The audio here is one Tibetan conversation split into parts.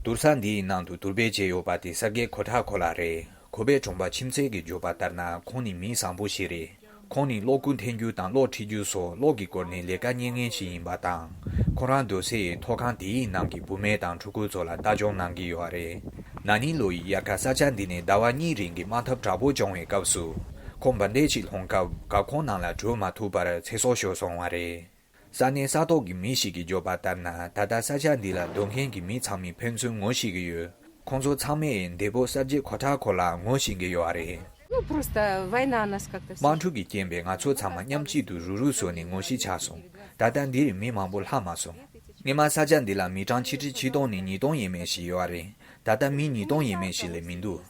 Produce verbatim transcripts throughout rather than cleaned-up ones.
དུར་ས་འདིའི་ནང་དུ་དུར་སྦས་བྱས་ཡོད་པ་དེ་སར་གྷེ་ཁོ་ཐ་ཁོ་ལ་རེད། ཁོ་པའི་གྲོང་པ་ཁྱིམ་མཚེས་ཀྱིས་བརྗོད་པ་ལྟར་ན། ཁོང་ནི་མི་བཟང་པོ་ཞིག་རེད། ཁོང་ནི་གློག་སྒུལ་འཐེན་རྒྱུ་དང་གློག་འཁྲིད་རྒྱུ་སོགས་གློག་གི་སྐོར་ནས་ལས་ཀ་གཉེར་མཁན་ཞིག་ཡིན་པ་དང་། ཁོ་རང་སྡོད་སའི་ཐོག་ཁང་དེའི་ནང་གི་བུད་མེད་དང་ཕྲུ་གུ་ཚོ་ལ་ལྟ་སྐྱོང་གནང་གི་ཡོད་རེད། ན་ནིང་ལོ་ཡི་དབྱར་ཁ་ས་ཆ་འདི་ནས་ཟླ་བ་གཉིས་རིང་གི་དམག་འཐབ་དྲག་པོ་བྱུང་བའི་སྐབས་སུ། ཁོང་འབར་མདེལ་ཞིག་སློང་སྐབས་སྒར་ཁང་ནང་ལ་བྲོས་མ་ཐུབ་པར་ཚེ་སྲོག་ཤོར་སོང་བ་རེད། ས་གནས་ས་ཐོག་གི་མི་ཞིག་གིས་བརྗོད་པ་ལྟར་ན། ད་ལྟ་ས་ཆ་འདི་ལ་སྡོད་མཁན་གྱི་མི་ཚང་མས་ཕན་ཚུན་ངོ་ཤེས་ཀྱི་ཡོད། ཁོང་ཚོ་ཚང་མས་འདས་པོ་སར་གྷེ་ཁོ་ཐ་ཁོ་ལ་ངོ་ཤེས་ཀྱི་ཡོད་རེད། Ну, просто война нас как-то всех. དམག་འཁྲུག་གི་རྐྱེན་པས་ང་ཚོ་ཚང་མ་མཉམ་གཅིག་ཏུ་རུག་རུག་བཟོས་ནས་ངོ་ཤེས་ཆགས་སོང་། ད་ལྟ་འདིར་མི་མང་པོ་ལྷག་མ་སོང་། སྔོན་མ་ས་ཆ་འདི་ལ་མི་གྲངས་ཆིག་ཁྲི་ཆིག་སྟོང་ནས་ཉིས་སྟོང་ཡས་མས་ཤིག་ཡོད་རེད། ད་ལྟ་མི་ཉིས་སྟོང་ཡས་མས་ཤིག་ལས་མི་འདུག་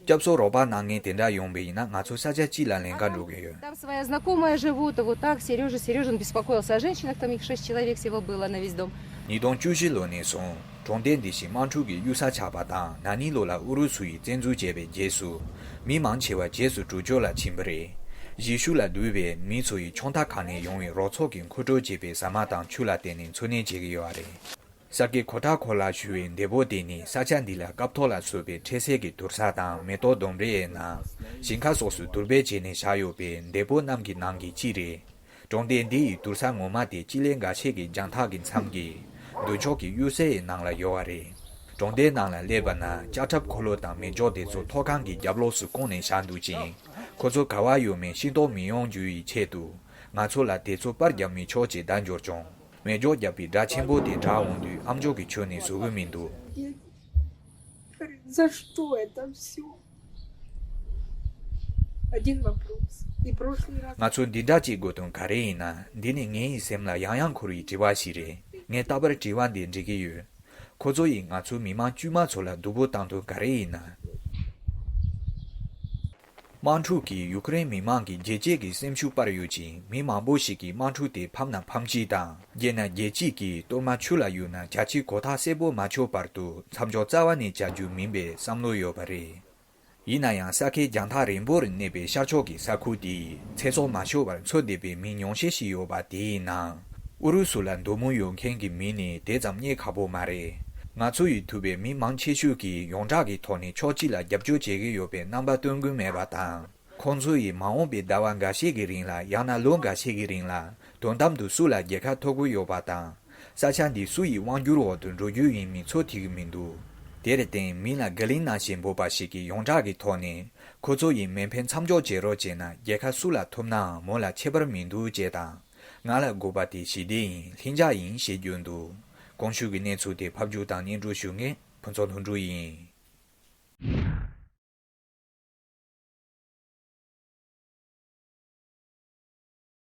སྐྱབས་གསོ་རོགས་པ་གནང་མཁན་དེ་འདྲ་ཡོང་བ་ཡིན་ན། ང་ཚོ་ས་ཆ་གཅིག་ལ་ལེན་ག་འགྲོ་གི་ཡོད། Там своя знакомая живут, вот так, Серёжа, Серёжин беспокоился о женщинах, там их шесть человек всего было на весь дом. ཉིས་སྟོང་བཅུ་བཞི་ལོ་ནས་བཟུང་གྲོང་སྡེ་འདི་བཞིན་དམག་འཁྲུག་གི་གཡུལ་ས་ཆགས་པ་དང་། ན་ནིང་ལོ་ལ་ཨུ་རུ་སུ་ཡིས་བཙན་འཛུལ་བྱས་པའི་རྗེས་སུ། མི་མང་ཆེ་བ་རྗེས་སུ་འགྲོ་བཅོལ་ལ་ཕྱིན་པ་རེད། གཞིས་བཞུགས་ལ་འདུས་པའི་མི་ཚོ་ཡིས་ཕྱོགས་མཐའ་ཁག་ནས་ཡོང་བའི་རོགས་ཚོགས་ཀྱིས་མཁོ་སྤྲོད་བྱས་པའི་ཟ་མ་དང་ཆུ་ལ་བརྟེན་ནས་འཚོ་གནས་བྱེད་ཀྱི་ཡོད་རེད། སར་གྷེ་ཁོ་ཐ་ཁོ་ལ་ཞུ་བའི་འདས་པོ་དེ་ནི་ས་ཆ་འདི་ལ་སྐབས་ཐོག་ལ་བཟོས་པའི་འཕྲལ་སེལ་གྱི་དུར་ས་དང་མེ་ཏོག་ལྡུམ་རའི་ནང་ཞིང་ཁ་སོགས་སུ་དུར་སྦས་བྱས་ནས་བཞག་ཡོད་པའི་འདས་པོ་རྣམས་ཀྱི་ནང་གི་གཅིག་རེད། གྲོང་སྡེ་འདི་ཡི་དུར་ས་ངོ་མ་དེ་སྤྱི་ལེ་འགའ་ཤས་ཀྱི་རྒྱང་ཐག་གི་མཚམས་ཀྱི་མདུན་ཕྱོགས་ཀྱི་གཡུལ་སའི་ནང་ལ་ཡོད་པ་རེད། གྲོང་སྡེའི་ནང་ལ་སླེབས་པ་ན། ལྕགས་ཁྲབ་འཁོར་ལོ་དང་མེ་སྒྱོགས་དེ་ཚོ་ཐོག་ཁང་གི་རྒྱབ་ལོགས་སུ་བསྐོངས་ནས་བཞག་འདུག་ཅིང་། ཁོ་ཚོ་ག་པར་ཡོད་མེད་ཤེས་རྟོགས་མི་ཡོང་རྒྱུ་ཡི་ཆེད་དུ། ང་ཚོ་ལ་དེ་ཚོ་པར་རྒྱག་མི་ཆོག་ཅེས་བརྡ་འབྱོར་བྱུང་། མེ་སྒྱོགས་བརྒྱབ་པའི་སྒྲ་ཆེན་པོ་དེ་བསྒྲགས་འོང་དུས་ཨ་མཆོག་གིས་ཁྱོན་ནས་བཟོད་ཀྱི་མི་འདུག За что это все? Один вопрос. И прошлый раз. ང་ཚོ་འདི་འདྲ་བྱེད་དགོས་དོན་ག་རེ་ཡིན་ན། འདི་ནི་ངའི་སེམས་ལ་ཡང་ཡང་འཁོར་བའི་དྲི་བ་ཞིག་རེད། ངས་རྟག་པར་དྲི་བ་འདི་འདྲི་གི་ཡོད། ཁོ་ཚོ་ཡིས་ང་ཚོའི་མི་མང་དཀྱུས་མ་ཚོ་ལ་སྡུག་པོ་བཏང་དོན་ག་རེ་ཡིན་ན། དམག་འཁྲུག་གིས་ཡུ་ཀེ་རེན་མི་མང་གི་རྒྱལ་གཅེས་ཀྱི་སེམས་ཤུགས་སྤར་ཡོད་ཅིང་། མི་མང་པོ་ཞིག་གིས་དམག་འཁྲུག་དེ་ཕམ་ན་ཕམ་ཅིག་དང་། རྒྱལ་ན་རྒྱལ་ཅིག་གིས་གཏོར་མ་ཆུ་ལ་གཡུགས་ན་བྱ་ཕྱིའི་གོ་ཐག་གསལ་པོ་མ་ཆོད་བར་དུ་མཚམས་འཇོག་རྩ་བ་ནས་བྱ་རྒྱུ་མིན་པའི་བསམ་བློ་ཡོད་པ་རེད། ཡིན་ན་ཡང་ས་ཁའི་རྒྱང་ཐག་རིང་པོར་གནས་པའི་ཤར་ཕྱོགས་ཀྱི་ས་ཁུལ་དེའི་ཚེ་སྲོག་མ་ཤོར་བར་འཚོ་བསྡད་པའི་མི་ཉུང་ཤས་ཤིག་ཡོད་པ་དེའི་ནང་། ཨུ་རུ་སུ་ལ་འདོད་མོས་ཡོད་མཁན་གྱི་མི་ནི་དེ་ཙམ་རྙེད་ཁག་པོ་མ་རེད། ང་ཚོ་ཡི་ཐུབ་པའི་མི་མང་ཆེ་ཤོས་ཀྱིས་ཡོངས་གྲགས་ཀྱི་ཐོག་ནས་ཕྱོགས་གཅིག་ལ་རྒྱབ་སྐྱོར་བྱེད་ཀྱི་ཡོད་པའི་རྣམ་པ་སྟོན་གྱི་མེད་པ་དང་། ཁོང་ཚོ་ཡིས་མ་འོངས་པའི་ཟླ་བ་འགའ་ཤས་ཀྱི་རིང་ལ། ཡང་ན་ལོ་འགའ་ཤས་ཀྱི་རིང་ལ་དོན་དམ་དུ་སུ་ལ་རྒྱལ་ཁ་ཐོབ་ཀྱི་ཡོད་པ་དང་། ས་ཆ་འདི་སུ་ཡི་དབང་སྒྱུར་འོག་ཏུ་འགྲོ་རྒྱུ་ཡིན་མིན་ཚོད་ཐིག་གི་མི་འདུག་དེར་བརྟེན། མི་ལ་དགེ་ལན་གནང་བཞིན་འབོད་པ་ཞིག་གིས་ཡོངས་གྲགས་ཀྱི་ཐོག་ནས་ཁོ་ཚོ་ཡིས་མེ་འཕེན་མཚམས་འཇོག་བྱེད་རོགས་བྱས་ན། རྒྱལ་ཁ་སུ་ལ་ཐོབ་ནའང་མོ་ལ་ཁྱད་པར་མི་འདུག་ཅེས་དང་། ང་ལ་དགོས་པ་དེ་ཞི་བདེ་ཡིན། ལྷིང་འཇགས་ཡིན་ཞེས་བརྗོད་འདུག་གོང་ཞུས་ཀྱི་གནས་ཚུལ་དེ་ཕབ་སྒྱུར་དང་སྙན་སྒྲོན་ཞུ་མཁན་ཕུན་ཚོགས་ལྷུན་གྲུབ་ཡིན།